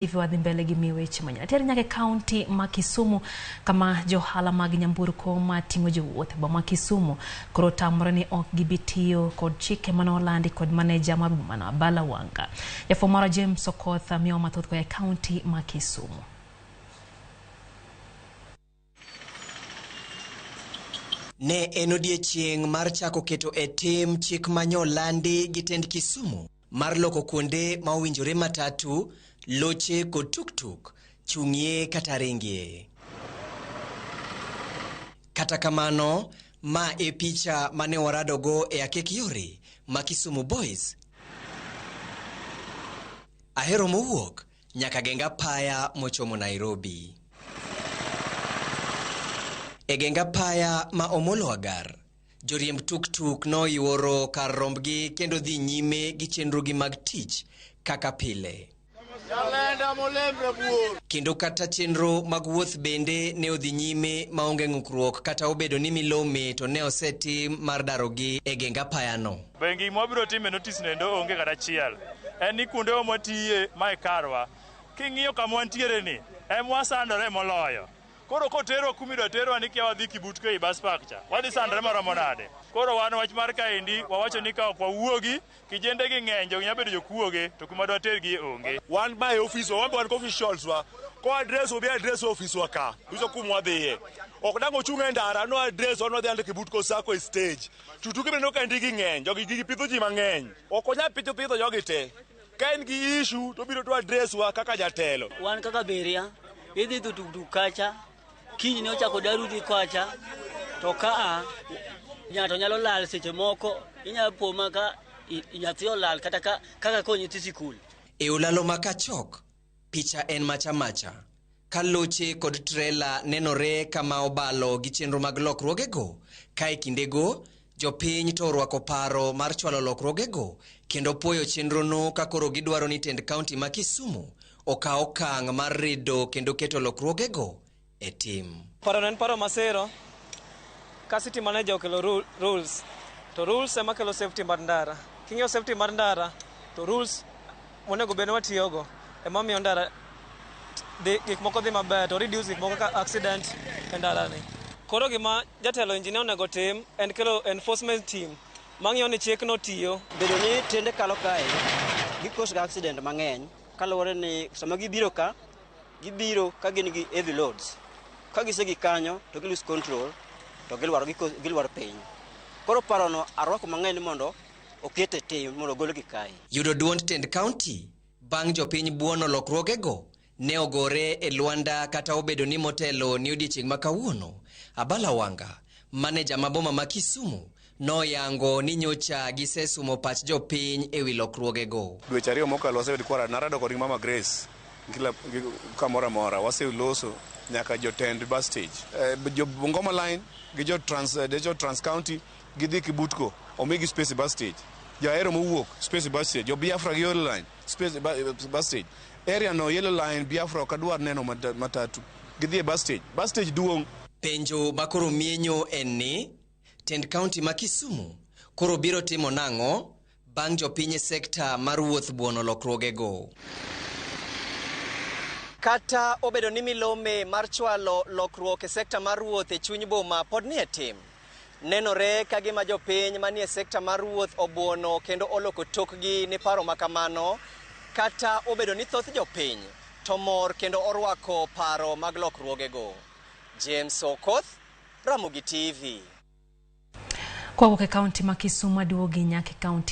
Wadhi mbele gi miyo weche manyien. Ateri nyaka e kaunti ma Kisumu kama johala mag nyamburko mating'o jowuoth e boma ma Kisumu koro tamore ni ok gibi tiyo kod chike mane olandi kod maneja mar bomano Abala Wanga. Jafwambo marwa James Okoth miyowa mathoth koa e kaunti ma Kisumu. Ne en odiechieng' mar chako keto e tim chik manyolandi gi tend Kisumu mar loko kuonde ma owinjore matatu, loche kod tuktuk chung'ie kata ringie. Kata kamano, ma e picha mane waradogo e akek yore ma Kisumu Boys. Ahero mowuok nyaka geng apaya mochomo Nairobi. E geng apaya ma Omolo Agar, joriemb tuktuk noyuoro kar rombgi kendo dhi nyime gi chenrogi mag tich kaka pile. Kendo kata chenro mag wuoth bende ne odhi nyime maonge ng'ukruok kata obedo ni milome to ne osetim mar darogi e geng apayano. Bengi mwabiro time notice nendo onge kata achiel. En ni kuonde mwatiye ma e karwa. King'iyo kama wantiere ni, em wasandore moloyo. Koro koterwa kumidwa terwa ni kia wadhi Kibutko ei bus park cha. Wadhi sandore maromo nade? Koro wan wach mar kaendi wawacho ni ka ok wawuogi, kijende gi ng'eny, jogi nyalo bedo jokuoge, to kuma dwatergi onge. Wan ma e ofis wa, wan be wan officials wa. Ko address obi address office wa ka. Nyiso kuma wadhiye. Ok dang' ochung' e ndara, no address wan wadhi ande Kibutko Sacco e stage. Tutuke bende ka ndigi ng'eny, jogi gigi pidho ji mang'eny. Ok onyal pidho pidho jogi te. Ka en gi issue to obiro to address wa kaka jatelo. Wan kaka abiria, idhi dhi tuktuk kacha, kiny ne ochako daru dhi kacha, to kaa ng'ato nyalo lal seche moko, inyalo po ma ka nyathi olal kata ka, kaka ko nyithi sikul. E olalo ma Kachok, picha en macha macha. Ka loche kod trela nenore kama obalo gi chenro mag lokruogego, ka e kindego jopiny to orwako paro mar chwalo lokruogego kendo puoyo chenrono ka koro gidwaro ni tend kaunti ma Kisumu okaw okang' mar rido kendo keto lokruogego e tim. Parono en paro masero ka city manager okelo rules to rules ema kelo safety mar ndara. King'iyo safety mar ndara to rules monego bed ni watiyogo ema miyo ndara gik moko dhi maber to reduce gik moko kaka accident e ndara ni. Koro gima jatelo engineer onego tim en kelo enforcement team mang'iyo ni chik no tiyo. Bedo ni trende kalo kae gikos ga accident mang'eny kaluwore ni sama gibiro ka gibiro ka gin gi heavy loads. Ka gisegik kanyo to gi lose control to gilwar piny. Koro parono arwako mang'eny ni mondo oket e tim mondo ogolgi kae. Yudo duond tend kaunti bang' jopiny buono lokruogego ne ogore e lwanda kata obedo ni motelo ni odiechieng' ma kawuono. Abala Wanga, maneja ma boma ma Kisumu, noyango ni nyocha gisesumo pach jopiny ewi lokruogego. Dweche ariyo mokalo wasebedo kwa narado kod Mama Grace kila kamoro amora waseloso nyaka jotend bus stage. Jo Bungoma line gi jo Trans County gidhi Kibutko omigi space bus stage. Jo Ahero mowuok space bus stage. Jo Biafra gi Yellow line space bus stage. Area no Yellow line Biafra ok adwar neno matatu. Gidhi e bus stage. Bus stage duong'. Penjo makoro mienyo en ni tend kaunti ma Kisumu koro biro timo nang'o bang' jopiny e sekta mar wuoth buono lokruogego. Kata obedo ni milome mar chwalo lokruok e sekta mar wuoth e chuny boma pod nie tim. Nenore ka gima jopiny manie sekta mar wuoth obuono kendo oloko tokgi ni paro makamano, kata obedo ni thoth jopiny to mor kendo orwako paro mag lokruogego. James Okoth, Ramogi TV. Kowuok e kaunti ma Kisumu aduogi nyaka e kaunti